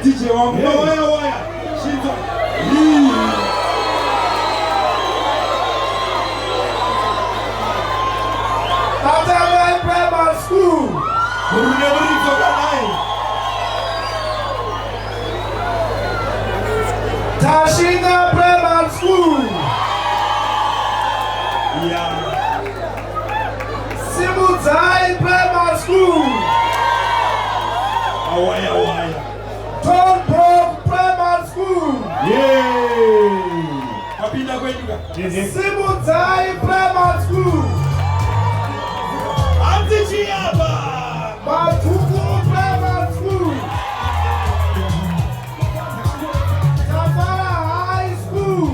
DJ wangu. Mawaya waya. Shinzo. Batanai Primary School. Murune muridzo kanai. Tashinga Primary School. Yeah. Simudzai Primary School. Mawaya waya. Thornbrook Primary School. Yeah. Mapinda kwedu ka. Simudzai Primary School. Hanzi chiyapa. Matuku Primary School. Tafara High School.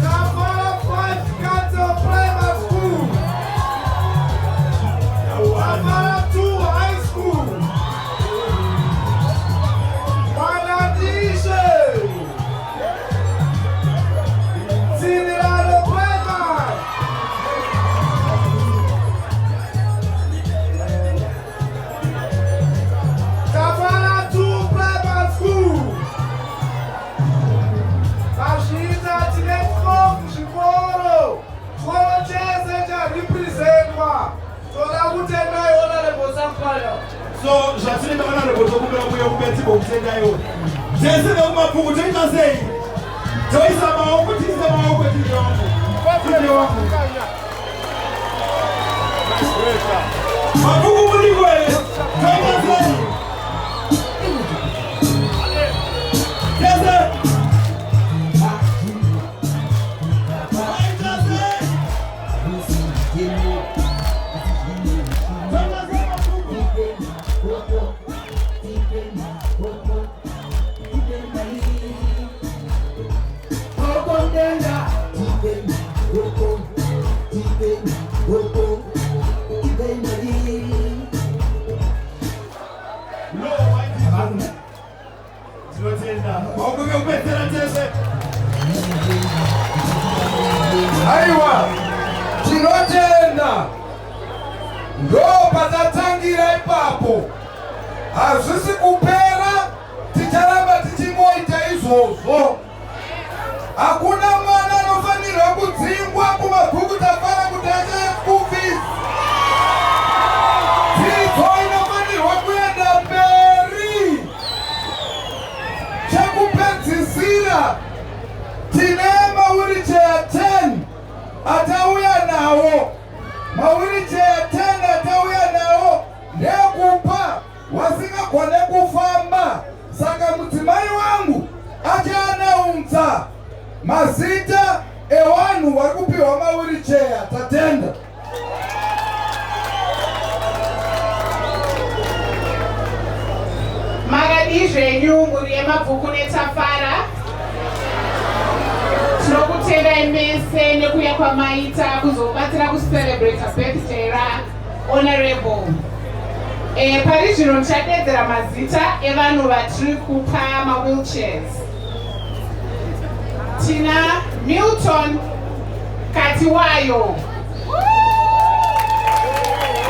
Tafara 5 Council Primary School. Tafara 2 High School. Manadishe. Tsinirano Primary. Tafara 2 Primary School. Mazvita tine 12 zvikoro. Chikoro chese charepresentwa. Toda kutendai, Honorable Sakupwanya. So zvatinenge, Honorable, tokumbira kuuya kubetsigwa kutendaiwo tese vekuMabvuku. Toita sei? Toisa maoko, tiise maoko. Tiri wangu, tiri wangu. Mabvuku muriko here? Toita sei tese? Toita sei? Toita sei, Mabvuku? No, tinotenda. Maoko ekupedzera tese. Aiwa, tinotenda. Ndo patatangira ipapo, hazvisi kupera. Ticharamba tichingoita izvozvo. Hakuna mwana anofanirwa kudzingwa kuMabvuku Tafara kuti achaye school fees. Dzidzo inofanirwa kuenda mberi. Chekupedzisira, tine mawheelchair 10 atauya nawo. Mawheelchair 10 atauya nawo ndekupa wasingagone kufamba. Saka mudzimai wangu achaannouncer mazita evanhu vari kupiwa mawheelchair. Tatenda. Makadii zvenyu, mhuri yeMabvuku neTafara? Tinokutendai mese nekuuya kwamaita kuzobatsira kucelebrata birthday raHonorable. Pari zvino ndichadedzera mazita evanhu vatiri kupa mawheelchairs. Tina Milton Katiwayo.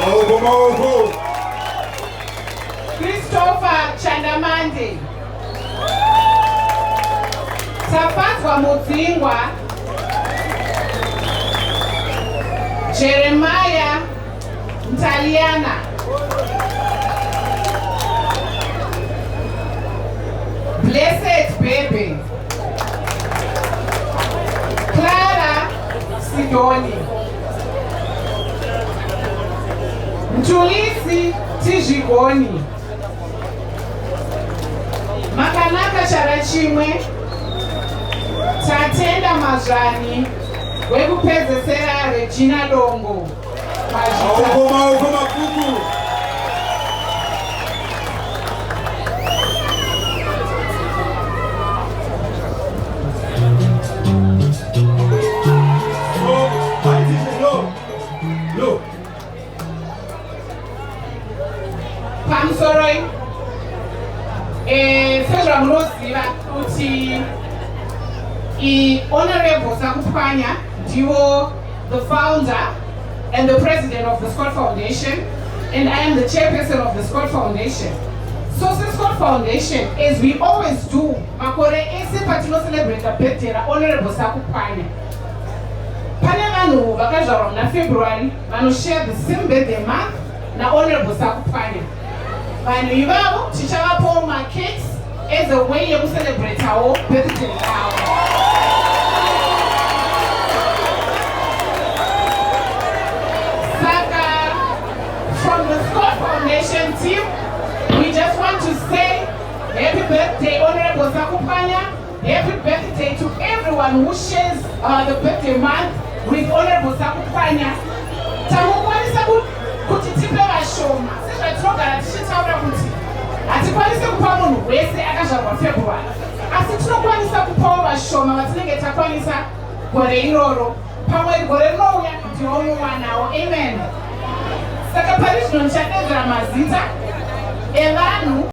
Maoko, maoko. Christopher Chandamande, Tafadzwa Mudzingwa, Jeremiah Ntaliana, Blessed Bebe, Clara Sidoni, Mtulisi Tizvigoni, Makanaka Chara Chimwe, Tatenda Mazvani, wekupedzesera Regina Dongo. Mazvita. Maoko, maoko, Mabvuku. So, aitise, lo lo. Pamusoroi. Sezvamunoziva kuti Honorable Sakupwanya ndivo the founder and the president of the Scott Foundation, and I am the chairperson of the Scott Foundation. So seScott Foundation, as we always do, makore ese patinocelebrata birthday raHonorable Sakupwanya, pane vanhu vakazvarwa muna February vanoshare the same birthday month naHonorable Sakupwanya. Vanhu ivavo tichavapawo macakes as a way yekucelebratawo birthday ravo. Saka from the Scott Foundation team, we just want to say happy birthday, Honorable Sakupwanya. Happy birthday to everyone who shares the birthday month with Honorable Sakupwanya. Tangokwanisa kuti tipe vashoma, sezvatinogara tichitaura kuti hatikwanisi kupa munhu wese akazvarwa February, asi tinokwanisa kupawo vashoma vatinenge takwanisa gore iroro. Pamwe gore rinouya ndinouwanawo. Amen. Saka pari zvino ndichadedzera mazita evanhu.